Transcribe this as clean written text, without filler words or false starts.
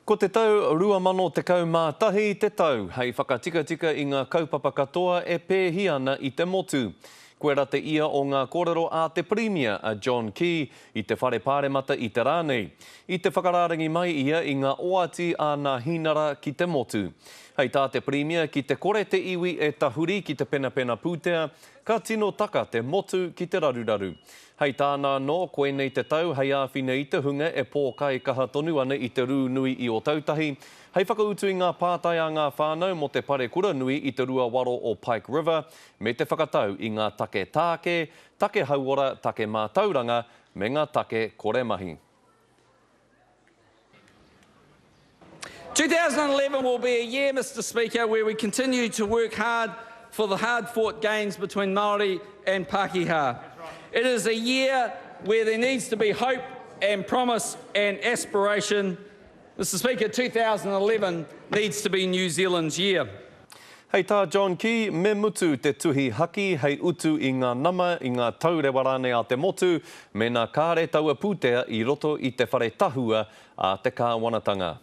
Ko te tau 2011 te tau hei whakatikatika i ngā kaupapa katoa e pēhi ana i te motu. Koira te ia o ngā kōrero a te Pirimia, a John Key, i te Whare Pāremata i te rā nei. I te whakarārangi mai ia i ngā oati a nā Hīnara ki te motu. Hei tā te Pirimia, ki te kore te iwi e tahuri ki te penapena pūtea, ka tino taka te motu ki te raruraru. Hei tāna anō, koinei te tau hei āwhina i te hunga e pōkaikaha tonu ana i te rū nui i Ōtautahi, hei whakautu i ngā pātai a ngā whānau mō te parekura nui i te rua waro o Pike River, me te whakatau i ngā take tāke, take hauora, take mātauranga, me ngā take kore mahi. 2011 will be a year, Mr Speaker, where we continue to work hard for the hard-fought gains between Māori and Pākehā. It is a year where there needs to be hope and promise and aspiration. Mr Speaker, 2011 needs to be New Zealand's year. Hei tā John Key, me mutu te tuhi haki hei utu i ngā nama, i ngā taurewa rānei a te motu, mēnā kāre taua pūtea i roto i te whare tahua a te kāwanatanga.